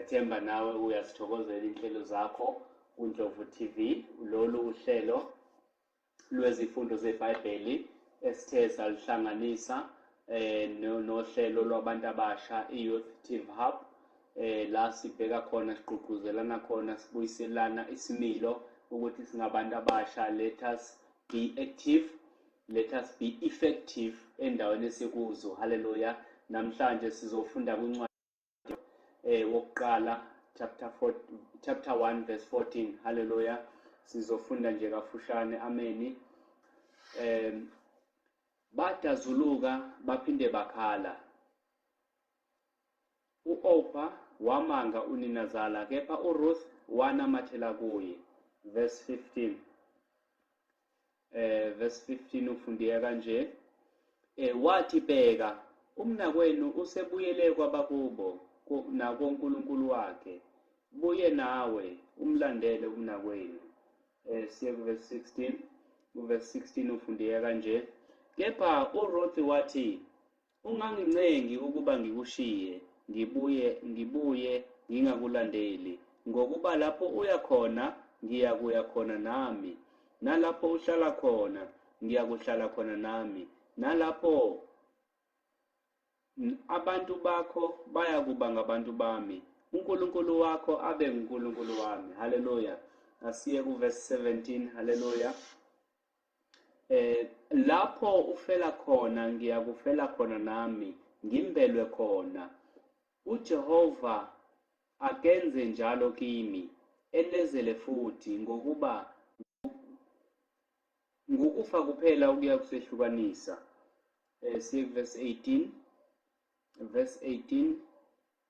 Ngiyathemba nawe uyazithokozela inhlelo zakho kuNdlovu TV. Lolu uhlelo lwezifundo zeBhayibheli esithe saluhlanganisa nohlelo lwabantu abasha i-Youth TV Hub, la sibheka khona, sigqugquzelana khona, sibuyiselana isimilo ukuthi singabantu abasha, let us be active, let us be effective endaweni esikuzo. Haleluya. Namhlanje sizofunda kwincwadi wokuqala chapter 4, chapter 1 verse 14. Haleluya. Sizofunda nje kafushane. Ameni. Badazuluka baphinde bakhala. U-Orpa wamanga uninazala, kepha uRuth wanamathela kuye. Verse 15. Verse 15 ufundeka kanje. Wathi, bheka, umnakwenu usebuyele kwabakubo nakoNkulunkulu wakhe, buye nawe umlandele umnakwenu. Siye kuverse 16. Kuverse 16 ufundeka kanje. Kepha uRuth wathi, ungangincengi ukuba ngikushiye, ngibuye ngingakulandeli, ngokuba lapho uya khona ngiyakuya khona nami, nalapho uhlala khona ngiyakuhlala khona nami, nalapho abantu bakho bayakuba ngabantu bami, uNkulunkulu wakho abe nguNkulunkulu wami. Haleluya. Asiye kuverse 17. Haleluya. Lapho ufela khona ngiyakufela khona nami, ngimbelwe khona. uJehova akenze njalo kimi, enezele futhi, ngokuba ngukufa kuphela okuyakusehlukanisa. Siye verse 18. Verse 18.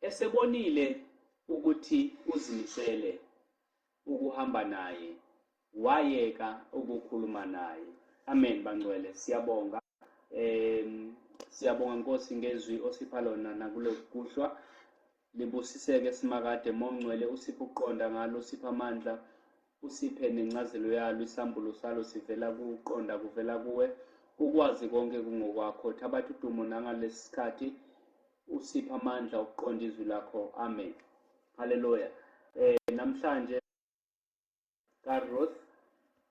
Esebonile ukuthi uzimisele ukuhamba naye, wayeka ukukhuluma naye. Amen bangcwele, siyabonga. Siyabonga Nkosi ngezwi osipha lona nakulokuhlwa. Libusiseke simakade, mongcwele, usiphe ukuqonda ngalo, usiphe amandla, usiphe nencazelo yalo, isambulo salo sivela kuqonda kuvela kuwe. Ukwazi konke kungokwakho. Thabatha udumo nangalesi sikhathi, usiphe amandla okuqonda izwi lakho. Amen. Haleluya. Namhlanje kaRuth,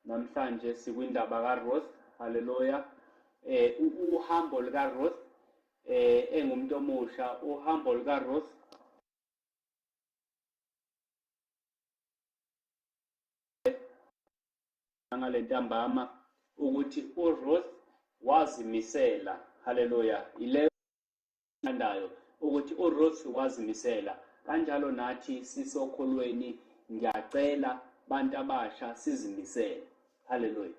namhlanje sikwindaba kaRuth. Haleluya. Uhambo likaRuth, engumuntu omusha, uhambo likaRuth ngalentambama ukuthi uRuth wazimisela. Haleluya. Ile thandayo ukuthi uRuth wazimisela. Kanjalo nathi sisokholweni, ngiyacela bantu abasha sizimisele. Haleluya.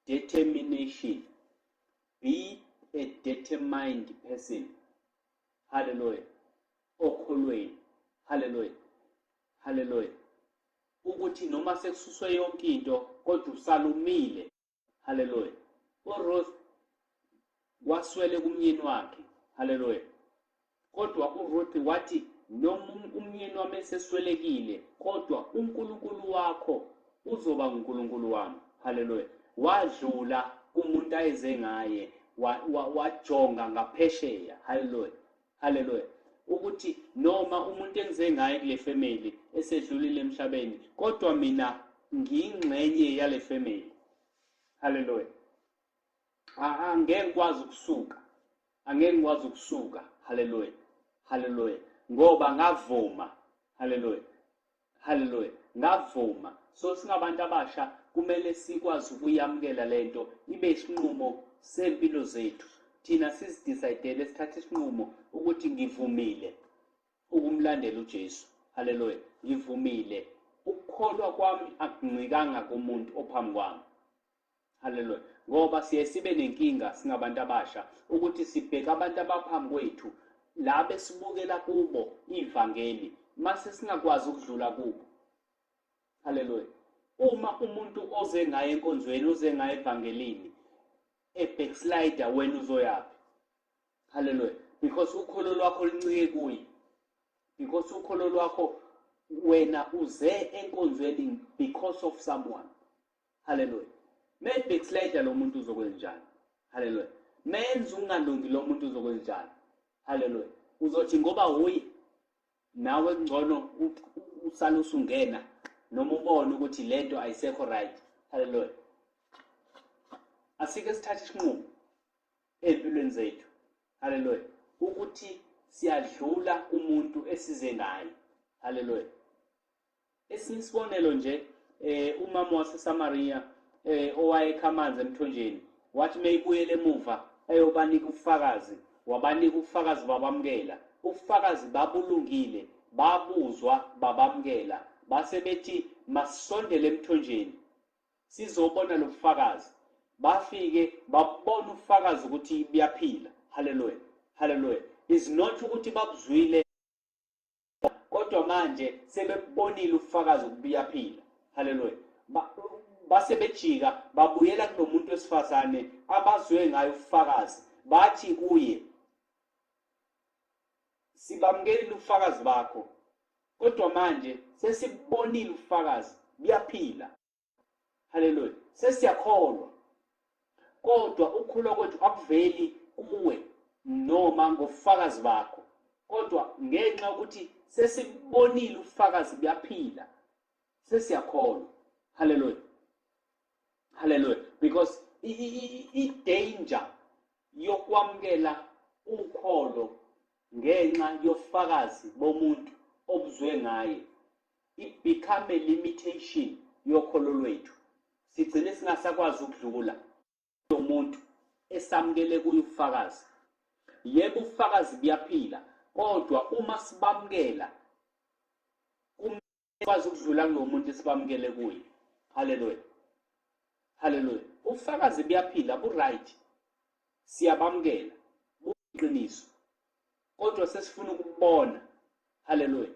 Determination. Be a determined person. Haleluya. Okholweni. Haleluya. Haleluya. Ukuthi noma sekususwe yonke into kodwa usalumile. Haleluya. uRuth waswele kumyeni wakhe. Haleluya. Kodwa uRuth wathi, noma umyeni wami eseswelekile, kodwa uNkulunkulu wakho uzoba nguNkulunkulu wami. Haleluya. Wadlula kumuntu ayeze ngaye, wajonga ngaphesheya. Haleluya. Haleluya. Ukuthi noma umuntu engize ngaye kule family esedlulile emhlabeni, kodwa mina ngiyingxenye yale family. Haleluya. Angeke ngikwazi ukusuka. Angeke ngikwazi ukusuka. Haleluya. Haleluya. Ngoba ngavuma. Haleluya. Haleluya. Ngavuma. So singabantu abasha kumele sikwazi ukuyamukela lento, ibe isinqumo sempilo zethu. Thina sizidecide, sithathe isinqumo ukuthi ngivumile ukumlandela uJesu. Haleluya. Ngivumile. Ukukholwa kwami akuncikanga kumuntu ophambi kwami. Haleluya. Ngoba siye sibe nenkinga singabantu abasha ukuthi sibheke abantu abaphambi kwethu, la besibukela kubo ivangeli, mase singakwazi ukudlula kubo. Haleluya. Uma umuntu oze ngaye enkonzweni, oze ngaye evangelini, e-backslider, wena uzoyaphi? Haleluya. Because ukholo lwakho luncike kuye. Because ukholo lwakho, wena uze enkonzweni because of someone. Haleluya. May backslider lo muntu uzokwenza njani? Haleluya. Menza ungalungi lo muntu uzokwenza njani? Haleluya. Uzothi ngoba uye. Nawe kungcono usale usungena noma ubone ukuthi lento ayisekho right. Haleluya. Asike sithathe isinqumo ey'mpilweni zethu. Haleluya. Ukuthi siyadlula kumuntu esize ngaye. Haleluya. Esinye isibonelo nje umama waseSamaria owayekha amanzi emthonjeni wathi meyibuyela emuva eyobanika ubufakazi, wabanika ubufakazi babamukela. Ubufakazi babulungile, babuzwa babamukela. Base bethi masisondele emthonjeni sizobona lobufakazi. Bafike babona ubufakazi ukuthi buyaphila. Haleluya, haleluya. Is not ukuthi babuzwile, kodwa manje sebebonile ubufakazi ukuba uyaphila. Haleluya. Base bejika babuyela kulo muntu wesifazane abazwe ngayo ubufakazi, bathi kuye, sibamukelile ubufakazi bakho, kodwa manje sesibonile ubufakazi buyaphila. Haleluya. Sesiyakholwa, kodwa ukukhulwa kwethu akuveli kuwe noma ngobufakazi bakho, kodwa ngenxa yokuthi sesibonile ubufakazi buyaphila, sesiyakholwa. Haleluya, haleluya. Because i-danger yokwamukela ukholo ngenxa yofakazi bomuntu obuzwe ngaye, it become a limitation yokholo lwethu. Sigcine singasakwazi ukudlula lo muntu esamukele kuye ubufakazi. Yebo, ubufakazi buyaphila, kodwa uma sibamukela kumele sikwazi ukudlula kulo muntu esibamukele kuye. Haleluya, haleluya. Ubufakazi buyaphila, bu-right, siyabamukela, buyiqiniso, kodwa sesifuna ukubona. Haleluya,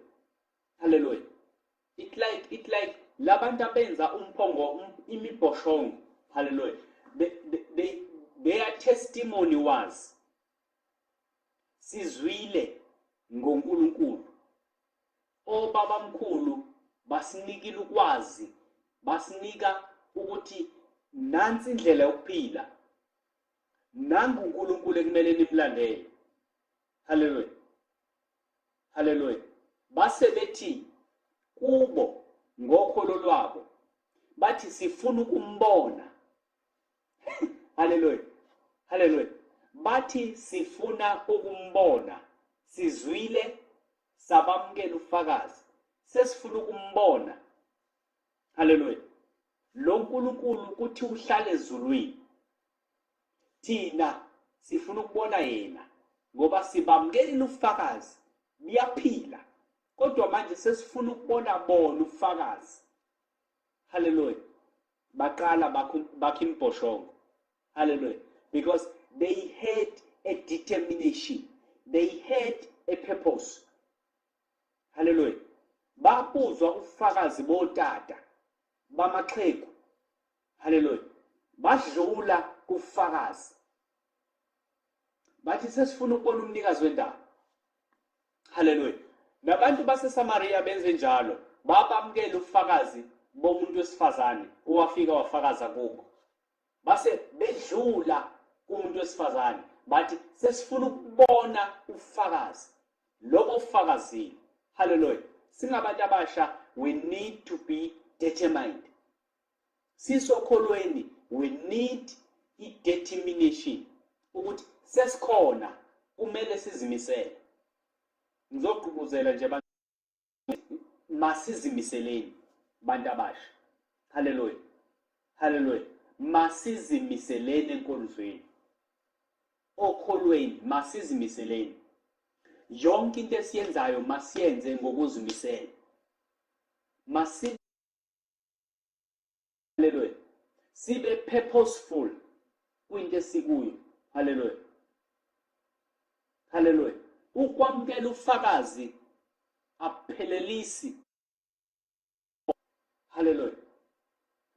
haleluya. It like labantu abenza umphongo, imibhoshongo. Haleluya. Their testimony was, sizwile ngoNkulunkulu, obabamkhulu basinikile ukwazi, basinika ukuthi nansi indlela yokuphila, nangu uNkulunkulu ekumele nimlandele. Haleluya, haleluya. Base bethi kubo ngokholo lwabo, bathi sifuna ukumbona. Haleluya, haleluya. Bathi sifuna ukumbona, sizwile sabamukela ufakazi, sesifuna ukumbona. Haleluya. Lo nkulunkulu kuthi uhlale ezulwini, thina sifuna ukubona yena ngoba sibamukelile ubufakazi buyaphila, kodwa manje sesifuna ukubona bona ubufakazi. Haleluya. Baqala bakha imibhoshongo. Haleluya. Because they had a determination, they had a purpose. Haleluya. Babuzwa ubufakazi botata bamaxhegu. Haleluya. Badlula kubufakazi, bathi sesifuna ukubona umnikazi wendawo. Haleluya. Nabantu baseSamaria benze njalo, babamukela ubufakazi bomuntu wesifazane owafika wafakaza kubo, base bedlula kumuntu wesifazane, bathi sesifuna ukubona ubufakazi lobo bufakazile. Haleluya. Singabantu abasha, we need to be determined. Sisokholweni, we need i-determination ukuthi sesikhona, kumele sizimisele. Ngizogqugquzela nje abantu, masizimiseleni bantu abasha. Haleluya, haleluya. Masizimiseleni enkonzweni, okholweni, masizimiseleni. Yonke into esiyenzayo masiyenze ngokuzimisela. Masi, haleluya, sibe purposeful kwinto esikuyo. Haleluya, haleluya. Ukwamukela ufakazi aphelelisi. Haleluya.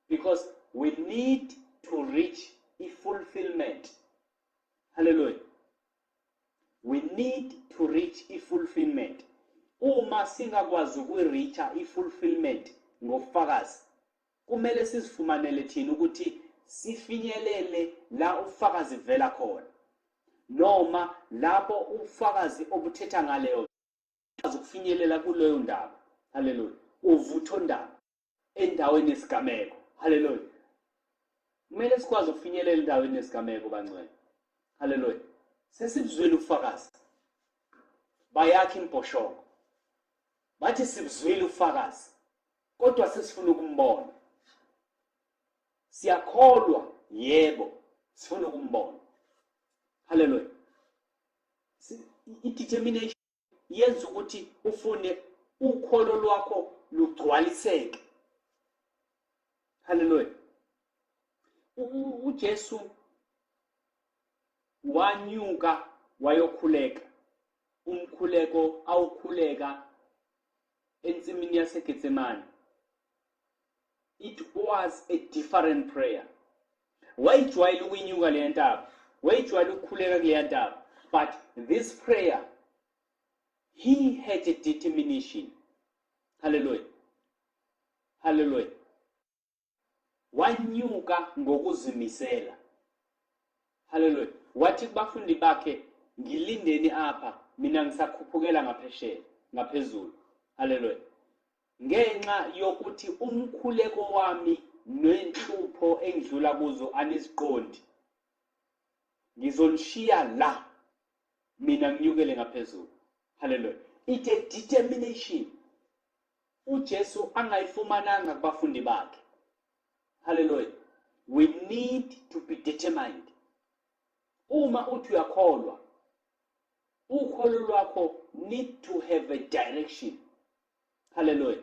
Because we need to reach i-fulfillment. Haleluya. We need to reach i-fulfillment. Uma singakwazi ukuyi-reacha i-fulfillment ngofakazi, kumele sizifumanele thina ukuthi sifinyelele la ubufakazi vela khona, noma lapho ubufakazi obuthetha ngaleyo. Ukufinyelela kuleyo ndaba, haleluya, uvuthondaba endaweni yesigameko, haleluya. Kumele sikwazi ukufinyelela endaweni yesigameko, bangcwele, haleluya. Sesibuzwile ubufakazi, bayakha imbhoshongo, bathi sibuzwile ubufakazi, kodwa sesifuna ukumbona. Siyakholwa, yebo, sifuna ukumbona, haleluya. I-determination yenza ukuthi ufune ukholo lwakho lugcwaliseke, haleluya. UJesu wanyuka wayokhuleka, umkhuleko awukhuleka ensimini yaseGetsemane. It was a different prayer. Wayijwayele ukuyinyuka leya ntaba, wayijwayele ukukhuleka kuleya ntaba, but this prayer he had a determination, hallelujah, hallelujah. Wanyuka ngokuzimisela, haleluya. Wathi kubafundi bakhe, "Ngilindeni apha, mina ngisakhuphukela ngaphesheya, ngaphezulu," haleluya, ngenxa yokuthi umkhuleko wami nenhlupho engidlula kuzo aniziqondi. Ngizonishiya la, mina nginyukele ngaphezulu, haleluya. It's a determination uJesu angayifumananga kubafundi bakhe, haleluya. We need to be determined. Uma uthi uyakholwa, ukholo lwakho need to have a direction, haleluya,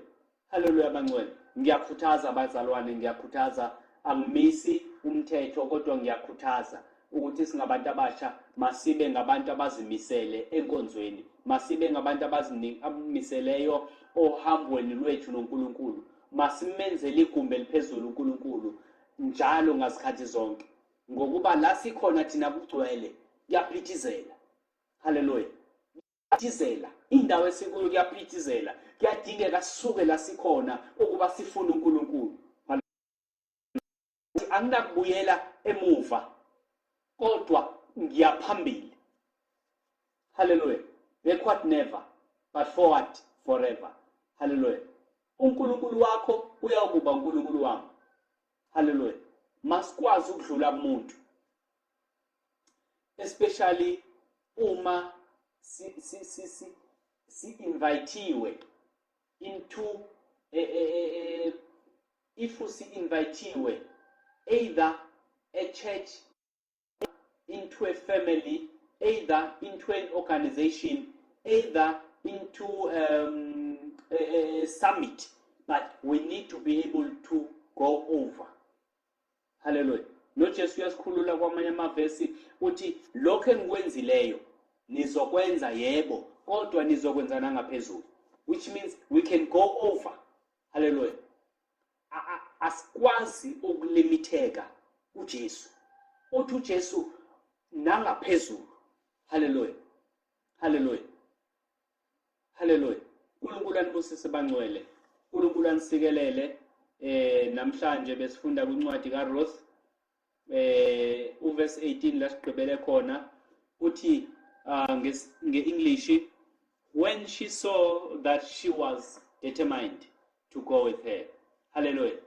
haleluya. Bangcwele, ngiyakhuthaza, abazalwane, ngiyakhuthaza. Angimisi umthetho, kodwa ngiyakhuthaza ukuthi singabantu abasha masibe ngabantu abazimisele enkonzweni, masibe ngabantu abazimiseleyo ohambweni lwethu noNkulunkulu. Masimenzele igumbi eliphezulu uNkulunkulu njalo ngazikhathi zonke, ngokuba la sikhona thina kugcwele, kuyaphithizela, haleluya, kuyaphithizela. Indawo esikuyo kuyaphithizela, kuyadingeka sisuke la sikhona ukuba sifune uNkulunkulu. Anginakubuyela emuva, kodwa ngiyaphambili, haleluya. Backward never, but forward forever, haleluya. UNkulunkulu wakho uyawukuba uNkulunkulu wami, haleluya. Masikwazi ukudlula kumuntu, especially uma si si si si si invitiwe into if si invitiwe either a church, into a family, either into an organization, either into a summit, but we need to be able to go over, haleluya. NoJesu uyasikhulula kwamanye amavesi, uthi lokho engikwenzileyo nizokwenza, yebo, kodwa nizokwenza nangaphezulu, which means we can go over, haleluya. Asikwazi ukulimitheka kuJesu. Uthi uJesu nangaphezulu, haleluya, haleluya, haleluya. uNkulunkulu anibusise, bangcwele. uNkulunkulu anisikelele. Namhlanje besifunda kwincwadi kaRuth, uverse 18 la sigqibele khona. Uthi nge-English, "When she saw that she was determined to go with her," hallelujah,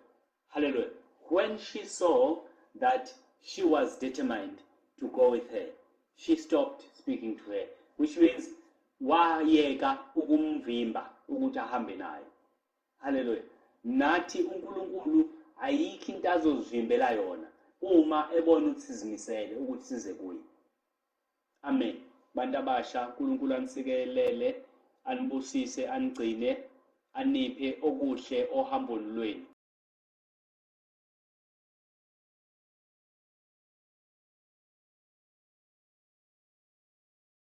hallelujah. "When she saw that she was determined to go with her, she stopped speaking to her," which means wayeka ukumvimba ukuthi ahambe naye, haleluya. Nathi uNkulunkulu ayikho into azozivimbela yona uma ebona ukuthi sizimisele ukuthi size kuye. Amen. Bantu abasha, uNkulunkulu anisikelele, anibusise, anigcine, aniphe okuhle ohambweni lwenu.